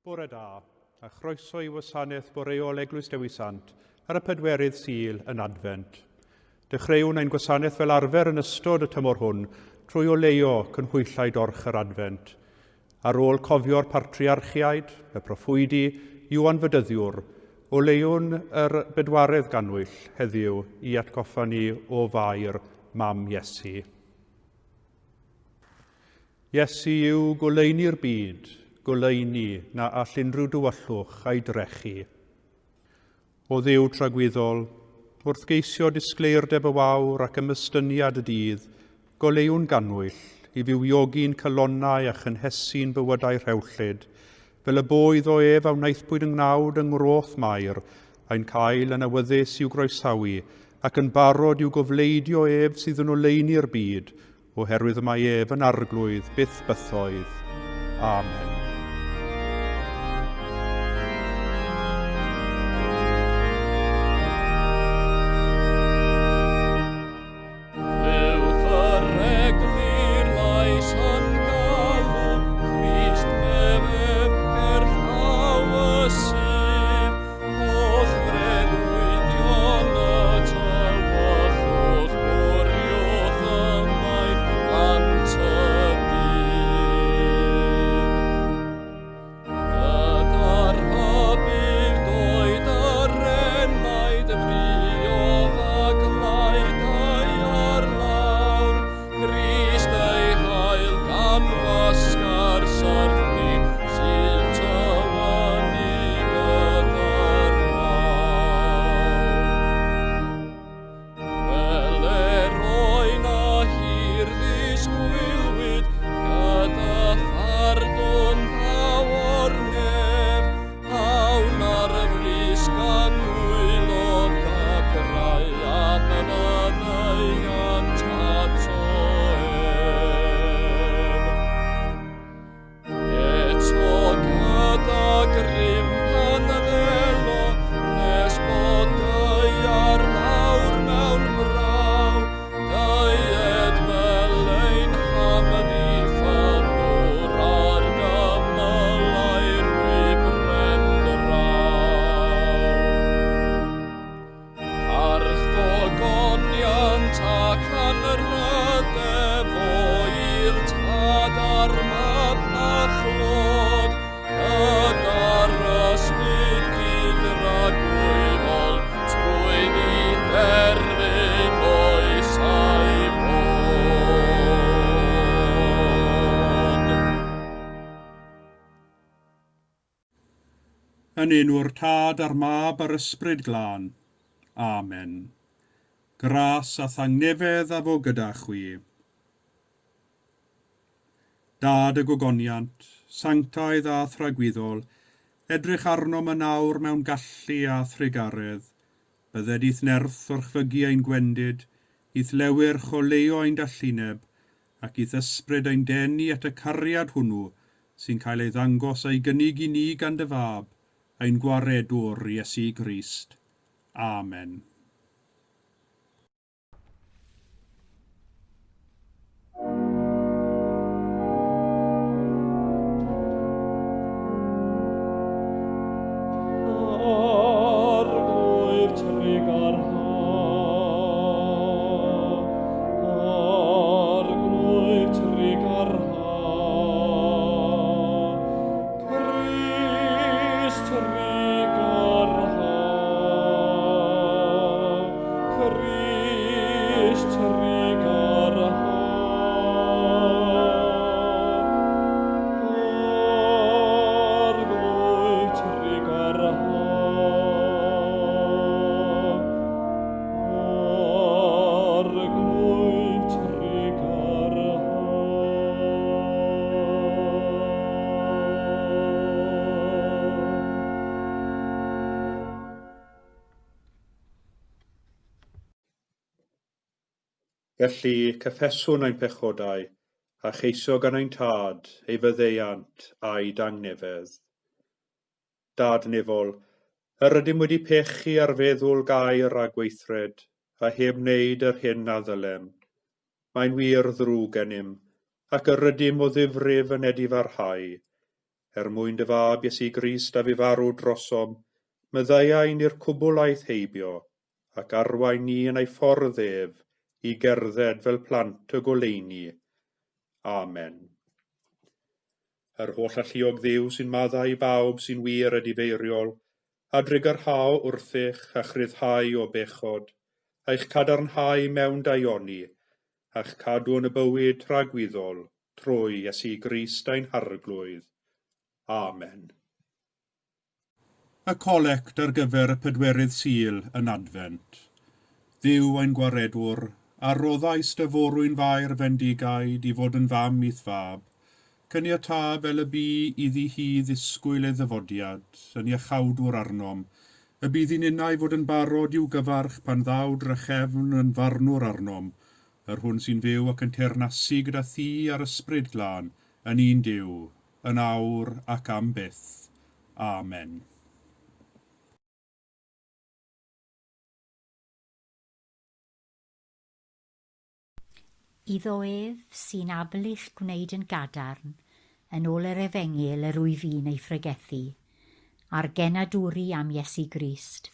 Bore da, a chroeso i wasanaeth boreol Eglwys Dewi Sant ar y pedwerydd Sul yn Adfent. Dechreuwn ein gwasanaeth fel arfer yn ystod y tymor hwn trwy oleuo cynhwyllau dorch yr Adfent. Ar ôl cofio'r partriarchiaid, y proffwydi, Ioan Fedyddiwr, oleuwn yr bedwaredd gannwyll heddiw i atgoffa ni o Fair, mam Iesu. Iesu yw goleuni'r byd, goleuni na all unrhyw dywyllwch a'i drechu. O Dduw tragwyddol, wrth geisio disgleirdeb y wawr ac ymestyniad y dydd, goleuwn gannwyll i fywiogi'n calonnau a chynhesu'n bywydau rhewllyd, fel y bo iddo ef a wnaethpwyd yng ngnawd yng ngroth Mair, a'n cael yn awyddus i'w groesawu, ac yn barod i'w gofleidio ef sydd yn oleuni'r byd, oherwydd y mae ef yn Arglwydd byth bythoedd. Amen. Clywch yr eglur lais yn galw, Crist mefef gerllaw y sydd, Holl freuddwydion y tywyllwch bwriwch ymaith ant y dydd. Gyda'r rhybudd doed yr enaid friodd a glai daear lawr, Crist ei hail gan wasgar syrthni sy'n tywynnu gyda'r wawr. Wele roen a hir ddisgwylwyd gyda phardwn daw o'r nef, awn ar y frys gan wylo dagrau am y faddeuant ato ef. Eto gyda grym pan ddelo, nes bod daear lawr mewn braw, deued fel ein hamddiffynwr ar gymylau'r wybren draw. Parch gogoniant ac anrhydedd o i'r Tad a'r Mab a chlod, gyda'r Ysbryd cydragwyddol, trwy ddiderfyn oesau bod. Yn enw'r Tad a'r Mab a'r Ysbryd Glân. Amen. Gras a thangnefedd a fo gyda chwi. Dad y gogoniant, sanctaidd a thragwyddol, edrych arnom yn awr mewn gallu a thrugaredd. Bydded i'th nerth orchfygu ein gwendid, i'th lewyrch oleuo ein dallineb, ac i'th ysbryd ein denu at y cariad hwnnw sy'n cael ei ddangos a'i gynnig i ni gan dy Fab, ein Gwaredwr, Iesu Grist. Amen. Arglwydd trugarha, Arglwydd trugarha, Crist trugarha, Crist trugarha. Arglwydd trugarha, Arglwydd trugarha. Felly, cyffeswn ein pechodau, a cheisio gan ein Tad ei faddeuant a'i dangnefedd. Dad nefol, yr ydym wedi pechu ar feddwl gair a gweithred, a heb wneud yr hyn a ddylem. Mae'n wir ddrwg gennym, ac yr ydym o ddifrif yn edifarhau. Er mwyn dy fab Iesu Grist a fu farw drosom, myddaiau ni'r cwbl aeth heibio, ac arwain ni yn ei ffordd ef i gerdded fel plant y goleuni. Amen. Yr holl alluog Dduw sy'n maddau i bawb sy'n wir edifeiriol, a drugarhao wrthych a'ch rhyddhau o bechod, a'ch cadarnhau mewn daioni, a'ch cadw yn y bywyd tragwyddol, trwy Iesu Grist ein Harglwydd. Amen. Y colect ar gyfer y pedwerydd Sul yn Adfent. Dduw ein Gwaredwr, a roddais dy forwyn Fair fendigaid i fod yn fam i'th fab, caniatâ fel y bu iddi hi ddisgwyl ei ddyfodiad, yn iachawdwr arnom, y bydd i ninnau fod yn barod i'w gyfarch pan ddaw drachefn yn farnwr arnom, yr hwn sy'n fyw ac yn teyrnasu gyda thi a'r Ysbryd Glân, yn un Duw, yn awr ac am byth. Amen. Iddo ef, sy'n abl i'ch gwneud yn gadarn, yn ôl yr efengyl yr wyf i'n ei phregethu, a'r genadwri am Iesu Grist,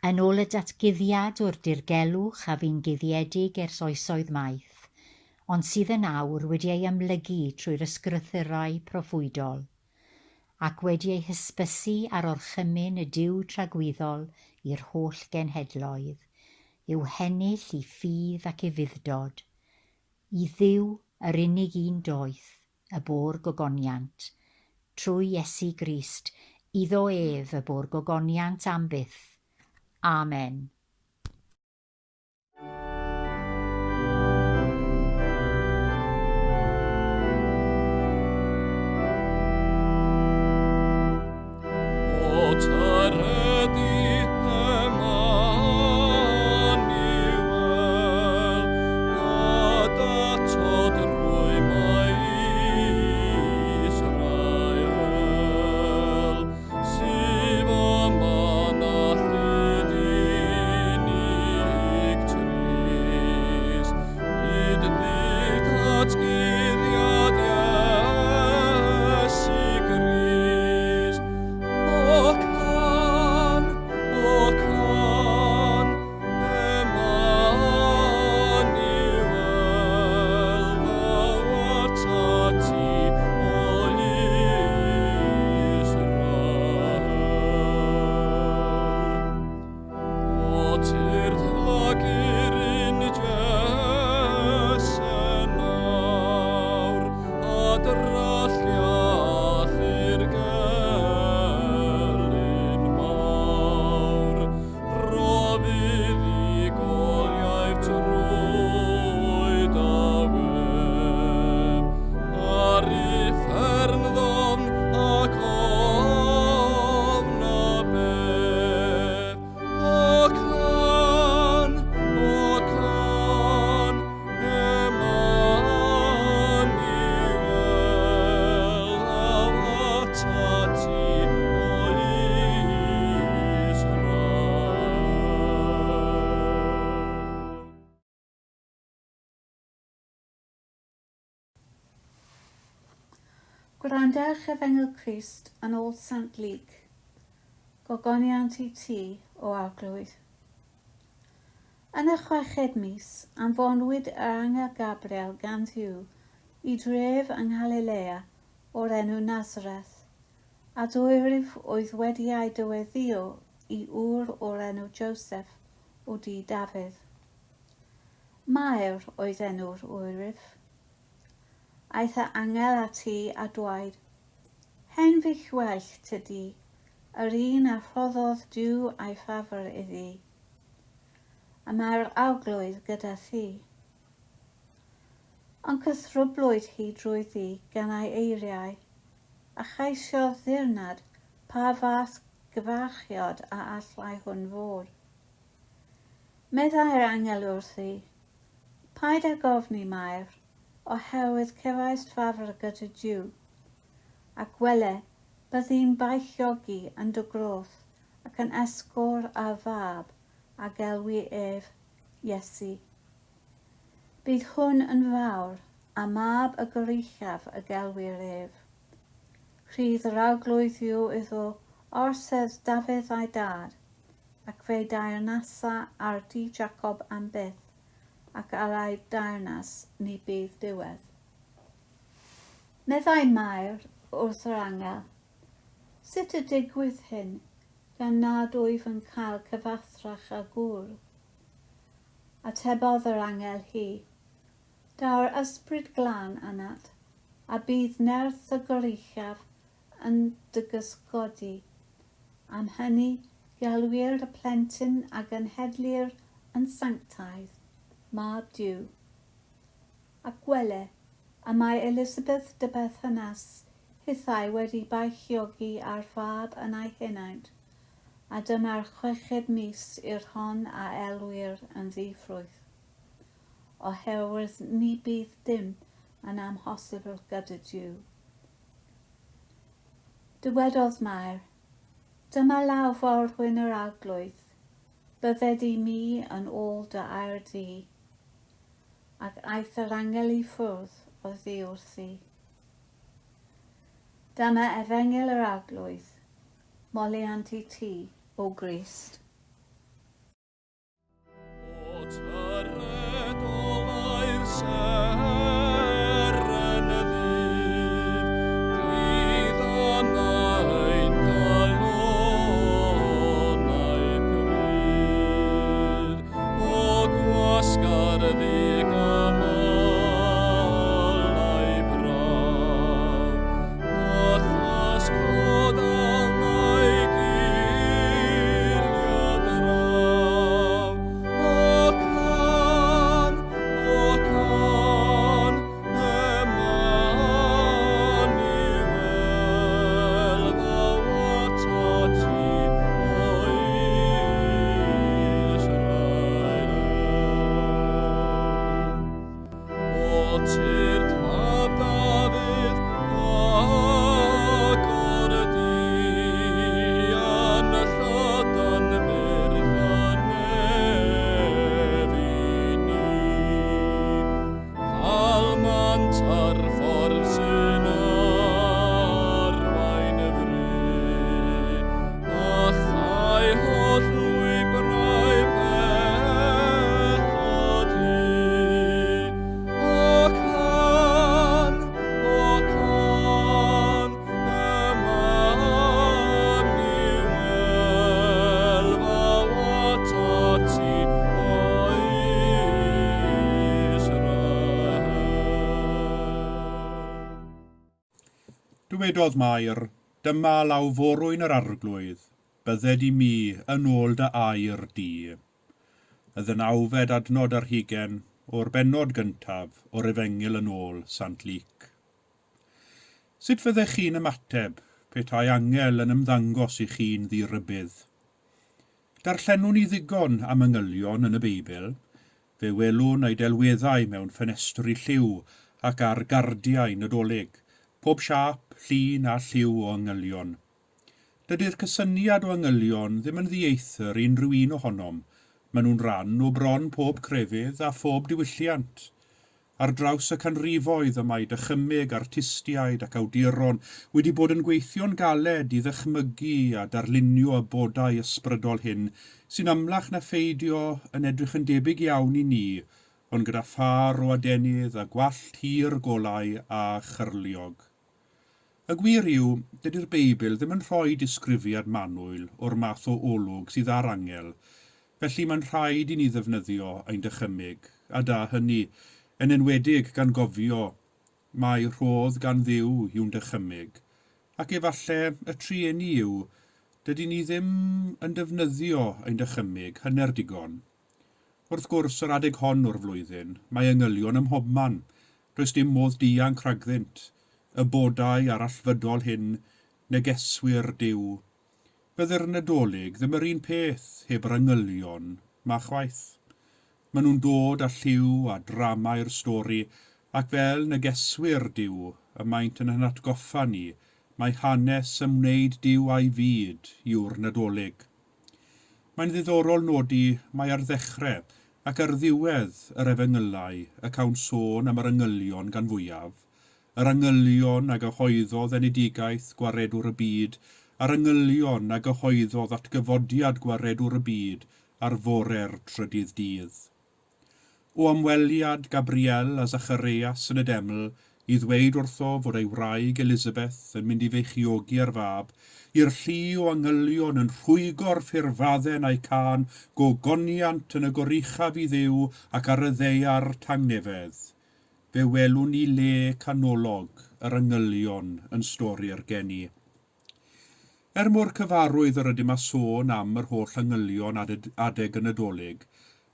yn ôl y datguddiad o'r dirgelwch a fu'n guddiedig ers oesoedd maith, ond sydd yn awr wedi ei amlygu trwy'r ysgrythurau proffwydol, ac wedi ei hysbysu ar orchymyn y Duw tragwyddol i'r holl genhedloedd, i'w hennill i ffydd ac ufudd-dod. I Dduw, yr unig un doeth, y bo'r gogoniant, trwy Iesu Grist, iddo ef y bo'r gogoniant am byth. Amen. O tyredu Emmanuel, a datod rwymau Israel. Sydd yma'n alltud unig trist, hyd ddydd atguddiad Iesu Grist. O can, o can, Emmanuel, thou art ati, o Israel. O tyrd lagur in Jesse nawr, a dralliach i'r gelyn mawr. Rofydd i goliau trwy daweb, ar uffern ddofn ac ofn a bedd. O can, o can, Emmanuel, thou art ati, o Israel. Gwrandewch Efengyl Crist yn ôl Sant Luc. Gogoniant i ti, o Arglwydd. Yn y chweched mis, anfonwyd yr angel Gabriel gan Dduw i dref yng Nghalilea o'r enw Nazareth, a dwyryf oedd wedi ei dyweddïo i ŵr o'r enw Joseph o dŷ Dafydd. Mair oedd enw'r wyryf. Aeth yr angel ati a dweud, Hen fich well tydi, yr un a rhoddodd Duw ei ffafr iddi. Y mae'r Arglwydd gyda thi. Ond cythryblwyd hi drwyddi gan ei eiriau, a cheisiodd ddirnad pa fath gyfarchiad a allai hwn fod. Meddai'r angel wrthi, Paid ag ofni, Mair, oherwydd cefaist ffafr gyda Duw. Ac wele, byddi'n beichiogi yn dy groth ac yn esgor ar fab, a gelwi ef Iesu. Bydd hwn yn fawr, a mab y Goruchaf y gelwir ef. Rhydd yr Arglwydd yw iddo orsedd Dafydd a'i dad, ac fe'i deyrnasa ar dŷ Jacob am byth, ac ar ei deyrnas ni bydd diwedd. Meddai Mair wrth yr angel, Sut y digwydd hyn, gan nad wyf yn cael cyfathrach â gŵr? Atebodd yr angel hi, Daw'r Ysbryd Glân arnat, a bydd nerth y Goruchaf yn dy gysgodi. Am hynny, gelwir y plentyn a genhedlir yn sanctaidd, Mab Duw. Ac wele, y mae Elisabeth dy berthynas hithau wedi beichiogi ar fab yn ei henaint, a dyma'r chweched mis i'r hon a elwir yn ddi-ffrwyth. Oherwydd ni bydd dim yn amhosibl gyda Duw. Dywedodd Mair, Dyma law forwyn yr Arglwydd, bydded i mi yn ôl dy air di. Ac aeth yr angel i ffwrdd oddi wrthi. Dyma efengyl yr Arglwydd, moliant i ti, O Grist. Dywedodd Mair, Dyma law forwyn yr Arglwydd, bydded i mi yn ôl dy air di. Y ddeunawfed adnod ar hugain o'r bennod gyntaf o'r Efengyl yn ôl Sant Luc. Sut fyddech chi'n ymateb petai angel yn ymddangos i chi'n ddi-rybudd? Darllenwn ni ddigon am angylion yn y Beibl. Fe welwn eu delweddau mewn ffenestri lliw ac ar gardiau Nadolig, pob siâp, llun a lliw o angylion. Dydy'r cysyniad o angylion ddim yn ddieithr i unrhyw un ohonom, maen nhw'n rhan o bron pob crefydd a phob diwylliant. Ar draws y canrifoedd y mae dychymyg artistiaid ac awduron wedi bod yn gweithio'n galed i ddychmygu a darlunio y bodau ysbrydol hyn, sy'n amlach na pheidio yn edrych yn debyg iawn i ni, ond gyda phâr o adenydd a gwallt hir golau a chyrliog. Y gwir yw, dydy'r Beibl ddim yn rhoi disgrifiad manwl o'r math o olwg sydd ar angel, felly mae'n rhaid i ni ddefnyddio ein dychymyg, a da hynny, yn enwedig gan gofio mai rhodd gan Dduw yw'n dychymyg, ac efalle y trueni yw, dydyn ni ddim yn defnyddio ein dychymyg hanner digon. Wrth gwrs, yr adeg hon o'r flwyddyn, mae angylion ym mhobman. Does dim modd dianc rhagddynt. Y bodau arallfydol hyn, negeswyr Duw. Fydde'r Nadolig ddim yr un peth heb yr angylion 'ma chwaith. Maen nhw'n dod â lliw a drama i'r stori, ac fel negeswyr Duw y maent yn ein hatgoffa ni mai hanes ymwneud Duw â'i fyd yw'r Nadolig. Mae'n ddiddorol nodi mai ar ddechrau ac ar ddiwedd yr Efengylau y cawn sôn am yr angylion gan fwyaf. Yr angylion a gyhoeddodd enedigaeth Gwaredwr y byd, a'r angylion a gyhoeddodd atgyfodiad Gwaredwr y byd ar fore'r trydydd dydd. O ymweliad Gabriel a Zachareias yn y deml i ddweud wrtho fod ei wraig Elisabeth yn mynd i feichiogi ar fab, i'r llu o angylion yn rhwygo'r ffurfadden a'u cân gogoniant yn y goruchaf i Dduw ac ar y ddaear tangnefedd, fe welwn ni le canolog yr angylion yn stori'r geni. Er mor cyfarwydd yr ydym â sôn am yr holl angylion adeg y Nadolig,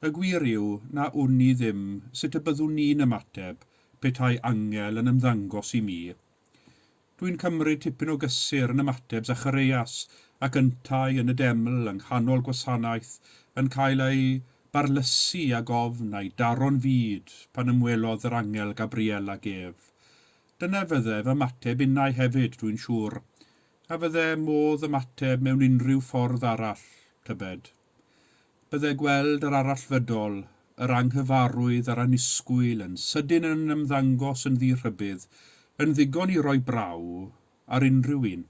y gwir yw na wn i ddim sut y byddwn ni'n ymateb petai angel yn ymddangos i mi. Dwi'n cymryd tipyn o gysur yn ymateb Zachareias ac yntau yn y deml yng nghanol gwasanaeth yn cael ei barlysu ag ofn a'i daro'n fud pan ymwelodd yr angel Gabriel ag ef. Dyna fydde fy ymateb innau hefyd, dwi'n siŵr. A fydde modd ymateb mewn unrhyw ffordd arall, tybed? Bydde gweld yr arallfydol, yr anghyfarwydd a'r annisgwyl yn sydyn yn ymddangos yn ddi-rhybudd, yn ddigon i roi braw ar unrhyw un.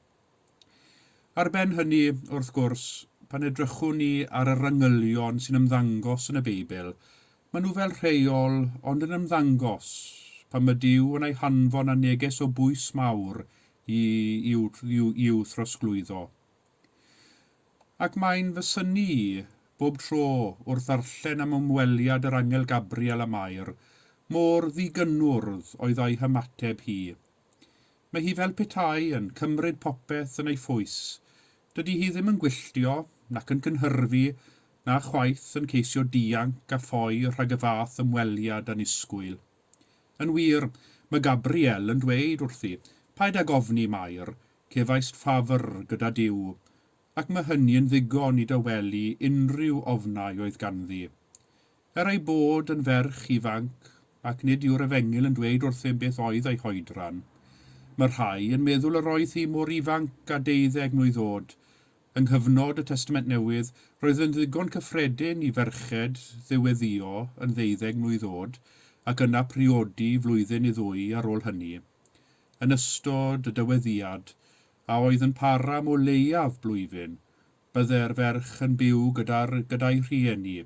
Ar ben hynny, wrth gwrs, pan edrychwn ni ar yr angylion sy'n ymddangos yn y Beibl, Maen nhw fel rheol ond yn ymddangos pan mae Duw yn eu hanfon â neges o bwys mawr i i'w, i'w, i'w throsglwyddo. Ac mae'n fy synnu i, bob tro wrth ddarllen am ymweliad yr angel Gabriel â Mair, mor ddigynnwrdd oedd ei hymateb hi. Mae hi fel petai yn cymryd popeth yn ei phwys. Dydy hi ddim yn gwylltio, nac yn cynhyrfu, na chwaith yn ceisio dianc a ffoi rhag y fath ymweliad annisgwyl. Yn wir, mae Gabriel yn dweud wrthi, Paid ag ofni, Mair, cefaist ffafr gyda Duw, ac mae hynny yn ddigon i dawelu unrhyw ofnau oedd ganddi. Er ei bod yn ferch ifanc, ac nid yw'r Efengyl yn dweud wrthym beth oedd ei hoedran, mae rhai yn meddwl yr oedd hi mor ifanc â deuddeg mlwydd oed. Yng nghyfnod y Testament Newydd, roedd yn ddigon cyffredin i ferched ddyweddïo yn ddeuddeg mlwydd oed ac yna priodi flwyddyn neu ddwy ar ôl hynny. Yn ystod y dyweddïad, a oedd yn para am o leiaf blwyddyn, Bydde'r ferch yn byw gyda'r gyda'i rhieni,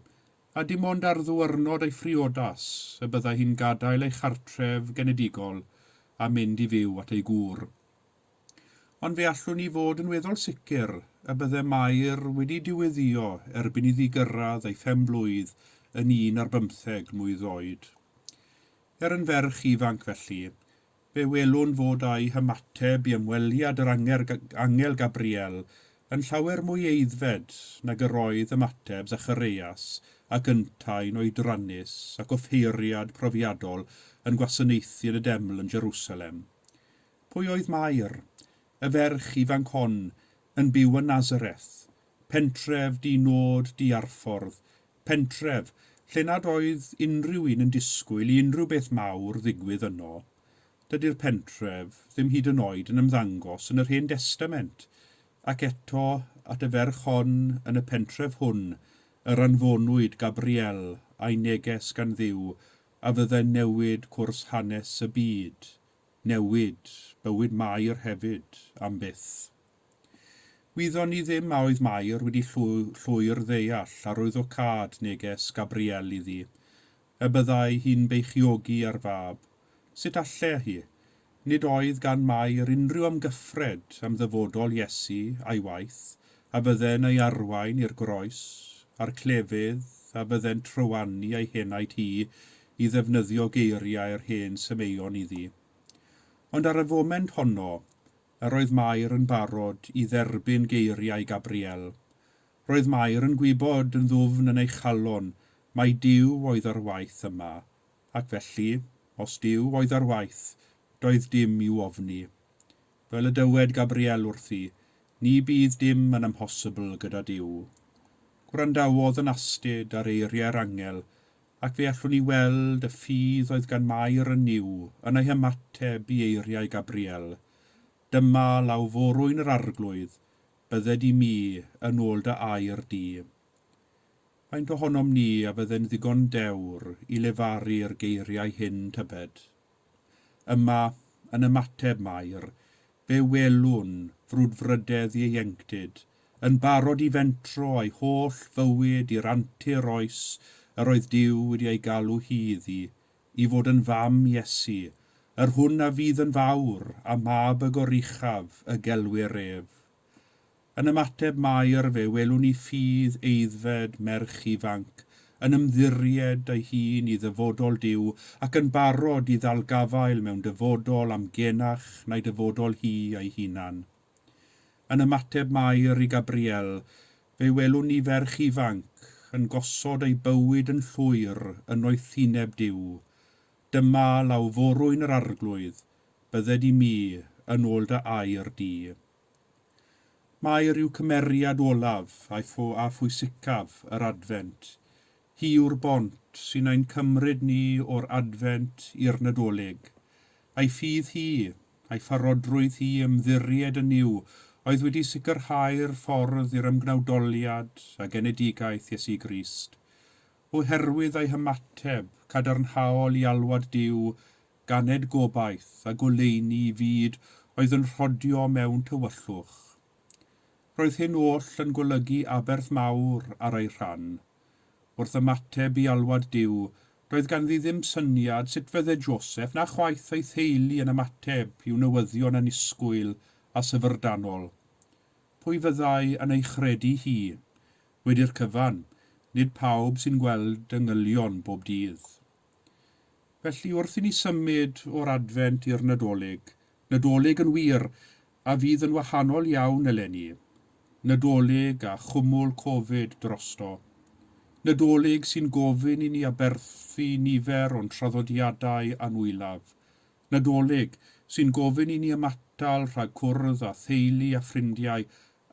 a dim ond ar ddiwrnod ei phriodas y byddai hi'n gadael ei chartref genedigol a mynd i fyw at ei gŵr. Ond fe allwn ni fod yn weddol sicr y bydde Mair wedi dyweddïo erbyn iddi gyrraedd ei phen-blwydd yn un ar bymtheg mlwydd oed. Er yn ferch ifanc felly, Fe welwn fod â'i hymateb i ymweliad yr angel Gabriel yn llawer mwy aeddfed nag yr oedd ymateb Zachareias ac yntau'n oedrannus ac offeiriad profiadol yn gwasanaethu yn y deml yn Jerusalem. Pwy oedd Mair, y ferch ifanc hon, yn byw yn Nazareth, pentref di-nod di-arffordd, pentref lle nad oedd unrhyw un yn disgwyl i unrhyw beth mawr ddigwydd yno. Dydy'r pentref ddim hyd yn oed yn ymddangos yn yr Hen Destament, ac eto at y ferch hon yn y pentref hwn yr anfonwyd Gabriel a'i neges gan Dduw a fydde'n newid cwrs hanes y byd, newid bywyd Mair hefyd, am byth. Wyddon ni ddim a oedd Mair wedi llwyr ddeall arwyddocâd neges Gabriel iddi, y byddai hi'n beichiogi ar fab. Sut alle hi? Nid oedd gan Mair unrhyw amgyffred am ddyfodol Iesu a'i waith, a fydde'n ei arwain i'r groes, a'r clefydd a fydde'n trywanu ei henaid hi i ddefnyddio geiriau'r hen Simeon iddi. Ond ar y foment honno, Yr oedd Mair yn barod i dderbyn geiriau Gabriel. Roedd Mair yn gwybod yn ddwfn yn ei chalon mai Duw oedd ar waith yma, ac felly, os Duw oedd ar waith, doedd dim i'w ofni. Fel y dywed Gabriel wrthi, Ni bydd dim yn amhosibl gyda Duw. Gwrandawodd yn astud ar eiriau'r angel, ac fe allwn ni weld y ffydd oedd gan Mair yn Nuw yn ei hymateb i eiriau Gabriel, Dyma law forwyn yr Arglwydd, bydded i mi yn ôl dy air di. Faint ohonom ni a fydde'n ddigon dewr i lefaru'r geiriau hyn, tybed? Yma, yn ymateb Mair, fe welwn frwdfrydedd ieuenctid, yn barod i fentro ei holl fywyd i'r antur oes yr oedd Duw wedi ei galw hi iddi, i fod yn fam Iesu, yr hwn a fydd yn fawr, a mab y Goruchaf y gelwir ef. Yn ymateb Mair fe welwn ni ffydd aeddfed merch ifanc, yn ymddiried ei hun i ddyfodol Duw ac yn barod i ddal gafael mewn dyfodol amgenach na'i dyfodol hi ei hunan. Yn ymateb Mair i Gabriel, fe welwn ni ferch ifanc yn gosod ei bywyd yn llwyr yn noethineb Duw. Dyma lawforwyn yr Arglwydd, bydded i mi yn ôl dy air di. Mair yw cymeriad olaf a'i pho a phwysicaf yr Adfent. Hi yw'r bont sy'n ein cymryd ni o'r Adfent i'r Nadolig. A'i ffydd hi, a'i pharodrwydd hi ymddiried yn Nuw oedd wedi sicrhau'r ffordd i'r ymgnawdoliad a genedigaeth Iesu Grist. Oherwydd ei hymateb cadarnhaol i alwad Duw, ganed gobaith a goleuni i fyd oedd yn rhodio mewn tywyllwch. Roedd hyn oll yn golygu aberth mawr ar ei rhan. Wrth ymateb i alwad Duw, doedd ganddi ddim syniad sut fydde Joseff na chwaith ei theulu yn ymateb i'w newyddion annisgwyl a syfrdanol. Pwy fyddai yn ei chredu hi? Wedi'r cyfan, nid pawb sy'n gweld angylion bob dydd. Felly, wrth i ni symud o'r Adfent i'r Nadolig, Nadolig yn wir, a fydd yn wahanol iawn eleni. Nadolig a chwmwl Covid drosto. Nadolig sy'n gofyn i ni aberthu nifer o'n traddodiadau anwylaf. Nadolig sy'n gofyn i ni ymatal rhag cwrdd â theulu a ffrindiau,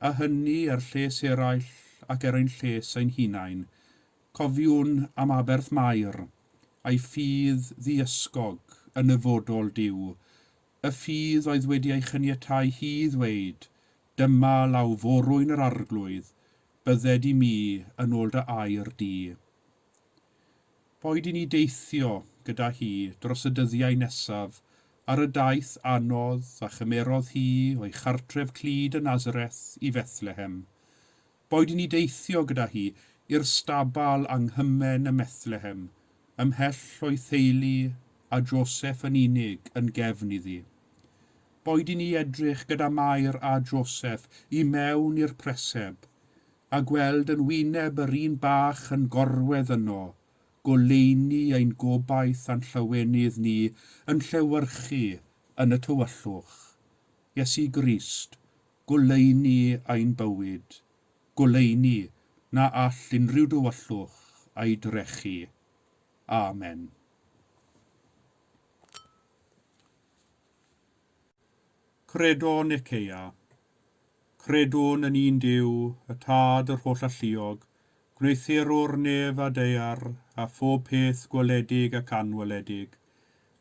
a hynny er lles eraill ac er ein lles ein hunain. Cofiwn am aberth Mair, a'i ffydd ddiysgog yn nyfodol Duw, y ffydd oedd wedi ei chaniatáu hi i ddweud, Dyma lawforwyn yr Arglwydd, bydded i mi yn ôl dy air di. Boed i ni deithio gyda hi dros y dyddiau nesaf ar y daith anodd a chymerodd hi o'i chartref clyd yn Nazareth i Fethlehem. Boed i ni deithio gyda hi i'r stabal anghymen ym Methlehem, ymhell o'i theulu a Joseff yn unig yn gefn iddi. Boed i ni edrych gyda Mair a Joseff i mewn i'r preseb, a gweld yn wyneb yr un bach yn gorwedd yno, goleuni ein gobaith a'n llawenydd ni yn llewyrchu yn y tywyllwch. Iesu Grist, goleuni ein bywyd, goleuni na all unrhyw dywyllwch ei drechu. Amen. Credo Nicaea. Credwn yn un Duw, y Tad yr Hollalluog, gwneuthurwr nef a daear, a phob peth gweledig ac anweledig.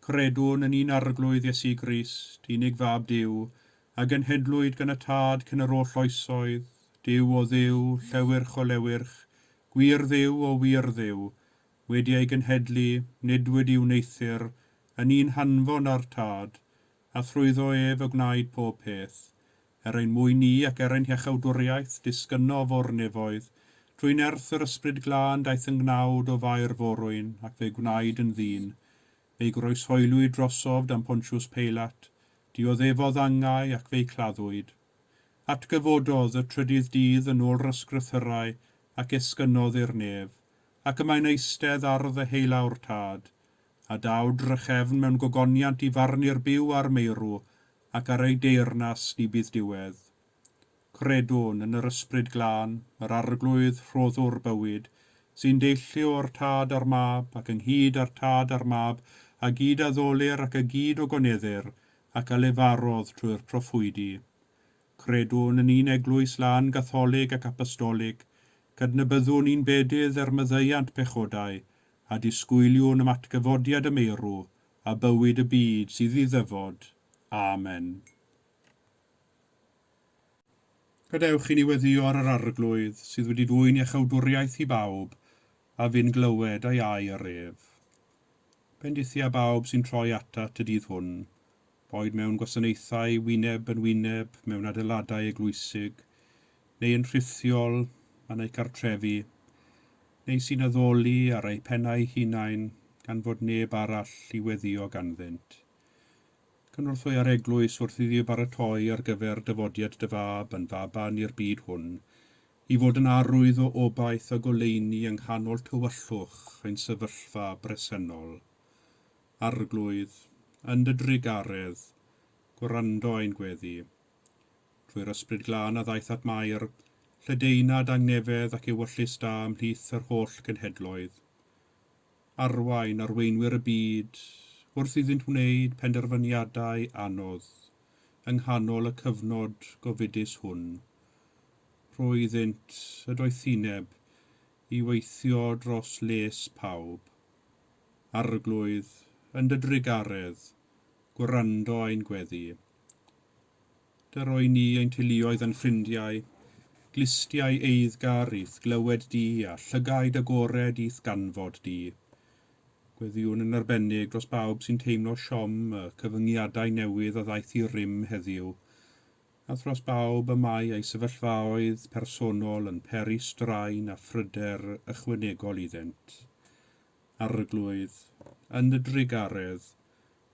Credwn yn un Arglwydd Iesu Grist, unig Fab Duw, a genhedlwyd gan y Tad cyn yr oll oesoedd, Duw o Dduw, llewyrch o lewyrch, gwir Dduw o wir Dduw, wedi ei genhedlu, nid wedi'i wneuthur, yn un hanfon â'r Tad, a thrwyddo ef y gwnaed pob peth. Er ein mwyn ni ac er ein hiachawdwriaeth, disgynnof o'r nefoedd. Trwy nerth yr Ysbryd Glân daeth yn gnawd o Fair Forwyn, ac fe gwnaed yn ddyn. Fe'i groeshoeliwyd drosof dan Pontius Peilat, dioddefodd angau ac fe'i claddwyd. Atgyfododd y trydydd dydd yn ôl yr ysgrythyrau ac esgynnodd i'r nef, ac y mae'n eistedd ar ddeheulaw'r Tad. A daw drachefn mewn gogoniant i farnu'r byw a'r meirw, ac ar ei deyrnas ni bydd diwedd. Credwn yn yr Ysbryd Glân, yr Arglwydd rhoddwr bywyd, sy'n deillio o'r Tad a'r Mab, ac ynghyd â'r Tad a'r Mab, a gyd-addolir ac a gyd-ogoneddir, ac a lefarodd trwy'r proffwydi. Credwn yn un Eglwys lân Gatholig ac Apostolig, cydnabyddwn un bedydd er maddeuant pechodau, a disgwyliwn am atgyfodiad y meirw, a bywyd y byd sydd i ddyfod. Amen. Gadewch i ni weddïo ar yr Arglwydd, sydd wedi dwyn iachawdwriaeth i bawb, a fyn glywed ei air ef. Bendithia bawb sy'n troi atat y dydd hwn. boed mewn gwasanaethau wyneb yn wyneb mewn adeiladau eglwysig, neu yn rhithiol yn eu cartrefi, neu sy'n addoli ar eu pennau hunain gan fod neb arall i weddïo ganddynt. Cynorthwya'r eglwys wrth iddi baratoi ar gyfer dyfodiad dy fab yn faban i'r byd hwn, i fod yn arwydd o obaith a goleuni yng nghanol tywyllwch ein sefyllfa bresennol. Arglwydd, yn dy drugaredd, gwrando ein gweddi. Trwy'r ysbryd glân a ddaeth at Mair, lledaena dangnefedd ac ewyllys da ymhlith yr holl genhedloedd. Arwain arweinwyr y byd, wrth iddynt wneud penderfyniadau anodd, yng nghanol y cyfnod gofidus hwn. Rho iddynt y doethineb i weithio dros les pawb. Arglwydd, yn dy drugaredd, gwrando ein gweddi. Dyroi ni ein teuluoedd a'n ffrindiau, glustiau eiddgar i'th glywed di a llygaid agored i'th ganfod di. Gweddïwn yn arbennig dros bawb sy'n teimlo siom y cyfyngiadau newydd a ddaeth i rym heddiw, a thros bawb y mae eu sefyllfaoedd personol yn peri straen a phryder ychwanegol iddynt. Arglwydd, yn dy drugaredd,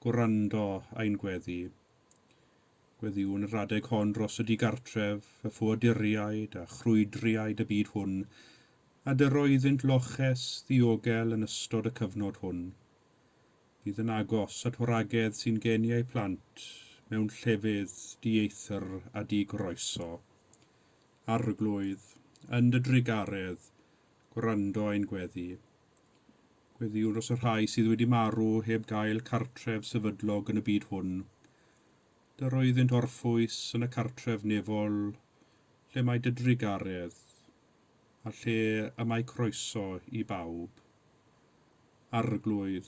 gwrando ein gweddi. Gweddïwn yr adeg hon dros y digartref, y ffoaduriaid a chrwydriaid y byd hwn, a dyro iddynt loches ddiogel yn ystod y cyfnod hwn. Bydd yn agos at wragedd sy'n geni eu plant mewn llefydd dieithr a digroeso. Arglwydd, yn dy drugaredd, gwrando ein gweddi. Gweddïwn dros y rhai sydd wedi marw heb gael cartref sefydlog yn y byd hwn. Dyro iddynt orffwys yn y cartref nefol, lle mae dy drugaredd, a lle y mae croeso i bawb. Arglwydd,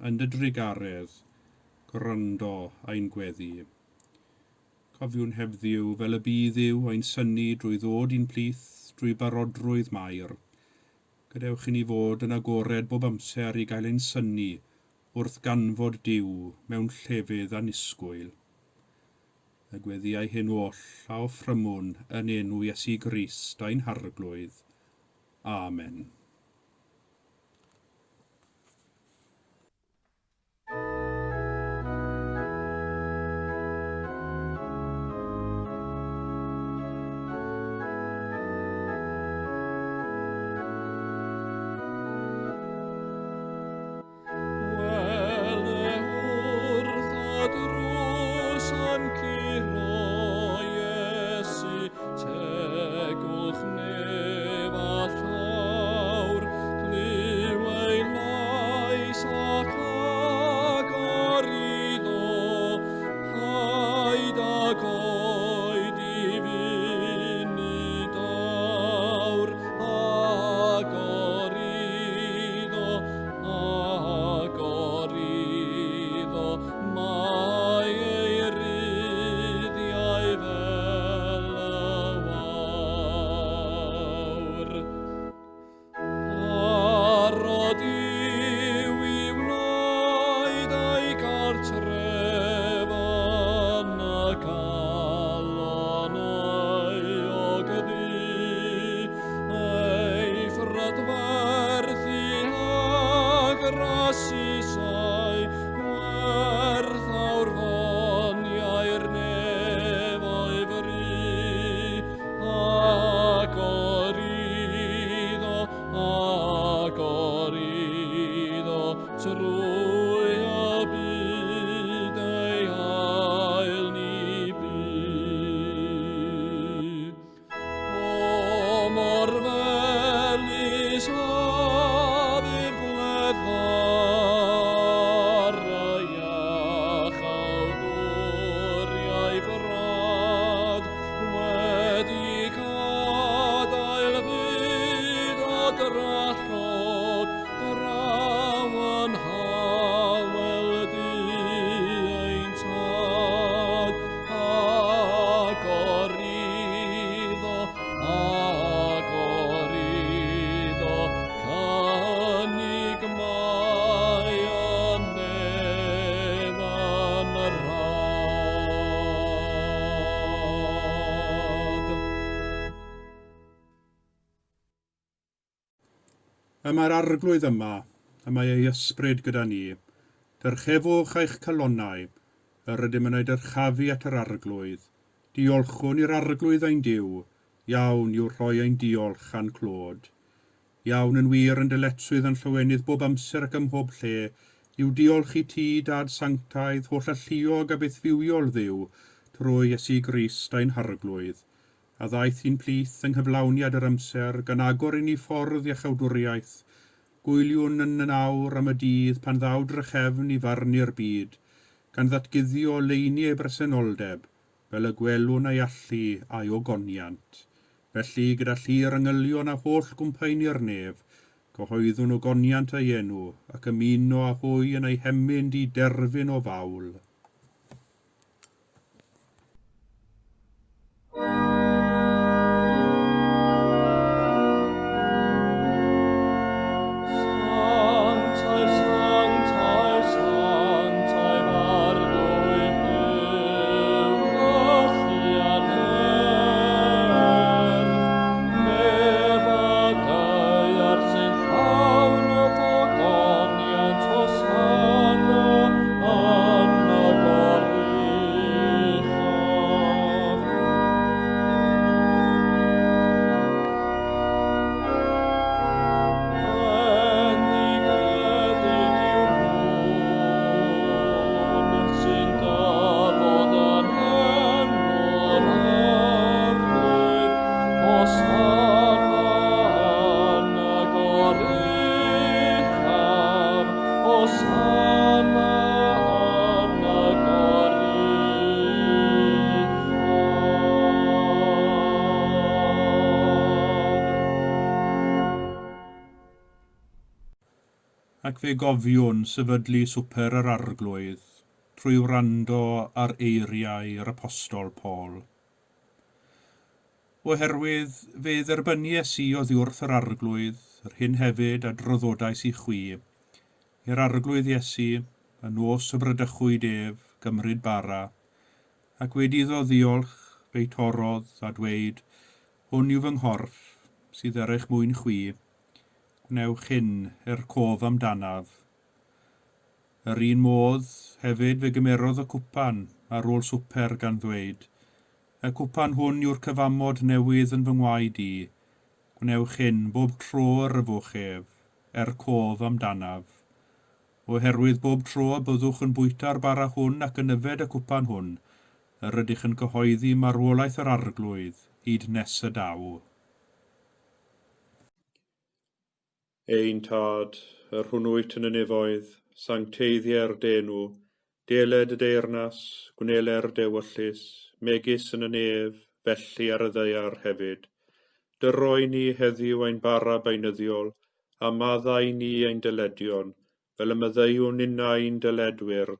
yn dy drugaredd, gwrando ein gweddi. Cofiwn heddiw fel y bu Dduw ein synnu drwy ddod i'n plith drwy barodrwydd Mair. Gadewch i ni fod yn agored bob amser i gael ein synnu wrth ganfod Duw mewn llefydd annisgwyl. Y gweddïau hyn oll a offrymwn yn enw Iesu Grist ein Harglwydd. Amen. Wele wrth y drws yn curo Iesu, tegwch nef a Y mae'r Arglwydd yma, y mae ei ysbryd gyda ni. Dyrchefwch eich calonnau, yr ydym yn eu dyrchafu at yr Arglwydd. Diolchwn i'r Arglwydd ein Duw, iawn yw rhoi ein diolch a'n clod. Iawn yn wir yn dyletswydd a'n llawenydd bob amser ac ym mhob lle, yw diolch i ti, Dad sanctaidd, holl-alluog a bythfywiol Dduw, trwy Iesu Grist ein Harglwydd, a ddaeth i'n plith yng nghyflawniad yr amser, gan agor i ni ffordd iachawdwriaeth. Gwyliwn yn yn awr am y dydd pan ddaw drachefn i farnu'r byd, gan ddatguddio oleuni ei bresenoldeb, fel y gwelwn ei allu a'i ogoniant. Felly, gyda llu'r angylion a holl gwmpaeni'r nef, cyhoeddwn ogoniant ei enw, ac ymuno â hwy yn ei hemyn di derfyn o fawl. Sanctaidd, sanctaidd, sanctaidd, Arglwydd Duw, gallu a nerth, nef a daear sy'n llawn o ogoniant, Hosanna yn y goruchaf. Bendigedig yw'r hwn sy'n dyfod yn enw'r Arglwydd, Hosanna yn y goruchaf, Hosanna yn y goruchaf. Ac fe gofiwn sefydlu Swper yr Arglwydd trwy wrando ar eiriau yr Apostol Paul. Oherwydd fe dderbynies i oddiwrth yr Arglwydd yr hyn hefyd a draddodais i chwi, i'r Arglwydd Iesu, y nos y bradychwyd ef, gymryd bara, ac wedi iddo ddiolch, fe'i torrodd, a dweud, Hwn yw fy nghorff, sydd er eich mwyn chwi. Gwnewch hyn er cof amdanaf. Yr un modd, hefyd fe gymerodd y cwpan ar ôl swper gan ddweud, Y cwpan hwn yw'r cyfamod newydd yn fy ngwaed i. Gwnewch hyn bob tro yr yfwch ef, er cof amdanaf. Oherwydd bob tro y byddwch yn bwyta'r bara hwn ac yn yfed y cwpan hwn, yr ydych yn cyhoeddi marwolaeth yr Arglwydd hyd nes y daw. Ein Tad, yr hwn wyt yn y nefoedd, sancteiddier dy enw, deled dy deyrnas, gwneler d'ewyllys, megis yn y nef, felly ar y ddaear hefyd. Dyro i ni heddiw ein bara beunyddiol, a maddau i ni ein dyledion, fel y maddeuwn ninnau i'n dyledwyr,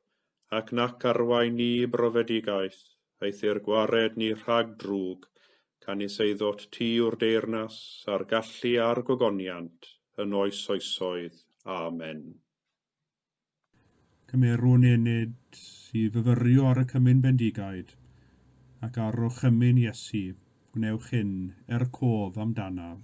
ac nac arwain ni i brofedigaeth, eithr gwared ni rhag drwg, canys eiddot ti yw'r deyrnas, a'r gallu a'r gogoniant, yn oes oesoedd. Amen. Cymerwn ennyd i fyfyrio ar y cymun bendigaid, ac ar orchymyn Iesu, gwnewch hyn er cof amdanaf.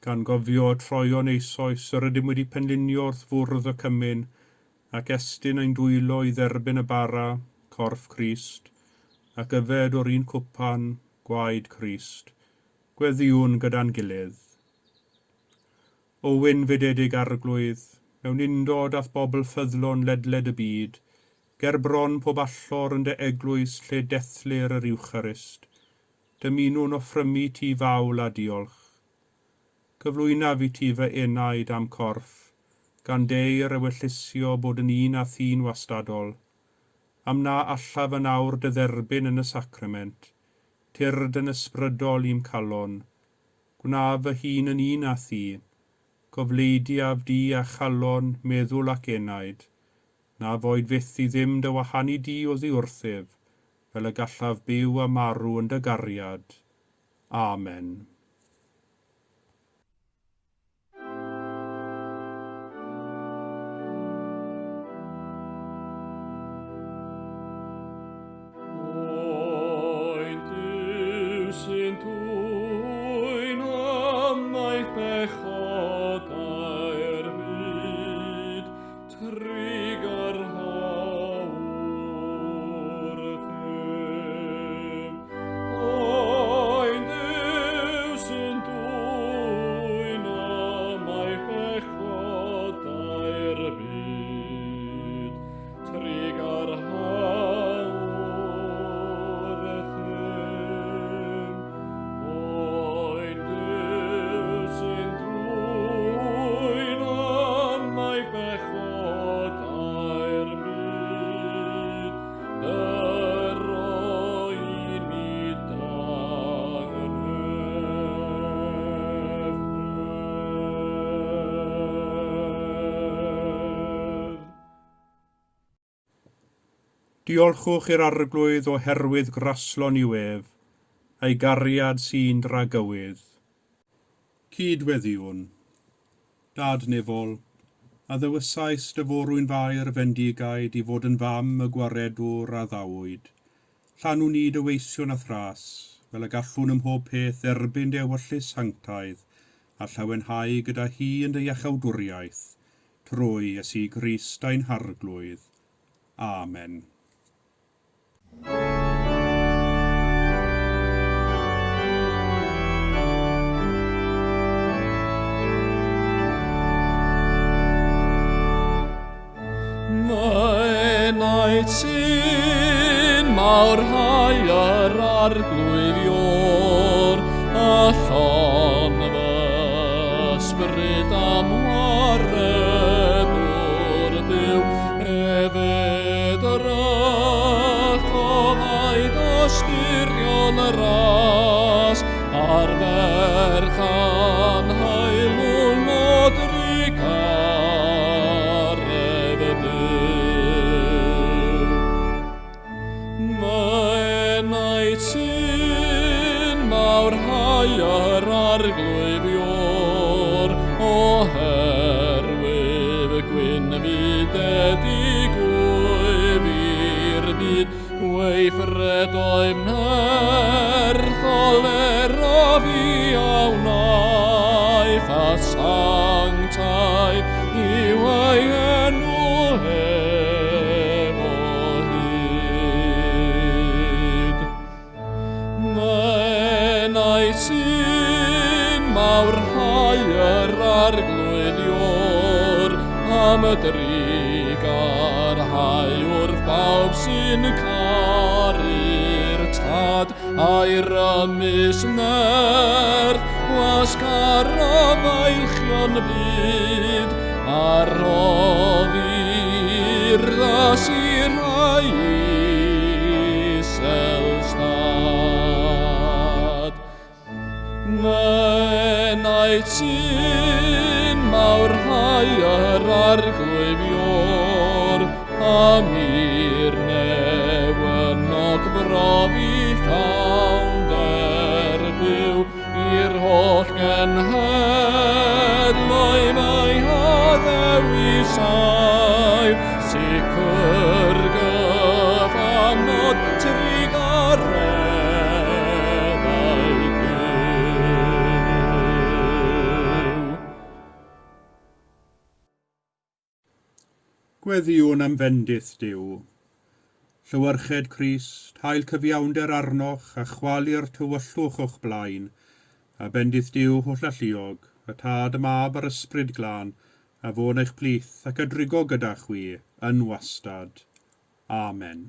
Gan gofio y troeon eisoes yr ydym wedi penlinio wrth fwrdd y cymun, ac estyn ein dwylo i dderbyn y bara, corff Crist, ac yfed o'r un cwpan, gwaed Crist. Gweddïwn gyda'n gilydd. O wynfydedig Arglwydd, mewn undod â'th bobl ffyddlon ledled y byd, ger bron pob allor yn dy eglwys lle dethlir yr Iwcharist, dymunwn offrymu ti fawl a diolch. Gyflwynaf i ti fy enaid a'm corff, gan deir ewyllysio bod yn un â thi'n wastadol. Am na allaf yn awr dy dderbyn yn y sacrament, tyrd yn ysbrydol i'm calon. Gwnaf fy hun yn un â thi. Cofleidiaf di â chalon, meddwl ac enaid. Na foed fyth i ddim dy wahanu di oddi wrthyf, fel y gallaf byw a marw yn dy gariad. Amen. Oen Duw sy'n dwyn ymaith bechodau'r byd, trugarha wrthym. Oen Duw sy'n dwyn ymaith bechodau'r byd, trugarha wrthym. Oen Duw sy'n dwyn ymaith bechodau'r byd, dyro i ni dangnefedd. Diolchwch i'r Arglwydd oherwydd graslon yw ef, a'i gariad sy'n dragywydd. Cydweddiwn. Dad nefol, a ddewysais dy forwyn Fair fendigaid i fod yn fam y gwaredwr a ddawyd. Llanw ni dy weision a thras, fel y gallwn ym mhob peth dderbyn dy ewyllys sanctaidd, a llawenhau gyda hi yn dy iachawdwriaeth, trwy Iesu Grist ein Harglwydd. Amen. Mae ti'n mawrhau yr Arglwydd Iôr, a llon fy ysbryd am waredwr byw, efe drychodd a'i dosturiol ras, a'r ferch anhaelwn o drugaredd Duw. Mae ti'n mawrhau yr Arglwydd Iôr, oherwydd gwynfydedig wyf i'r byd, gweithredoedd nerthol erof i a wnaeth, a sanctaidd yw ei enw ef o hyd. Mae ti'n mawrhau yr Arglwydd Iôr, am y drugarhau wrth bawb sy'n caru'r Tad, a'i rymus nerth wasgarodd ailchion byd, a roddi urddas i'r rhai isel stad. Mae ti'n mawrhau yr Arglwydd Iôr, am i'r newynog brofi llawnder byw, i'r holl genhedloedd mae addewisau, sicr gyfamod trugareddau Duw. Gweddïwn am fendith Duw. Llewyrched Crist, hael cyfiawnder arnoch a chwalu'r tywyllwch o'ch blaen, a bendith Duw hollalluog, y Tad, y Mab a'r Ysbryd Glân, a fo'n eich plith ac a drigo gyda chwi yn wastad. Amen.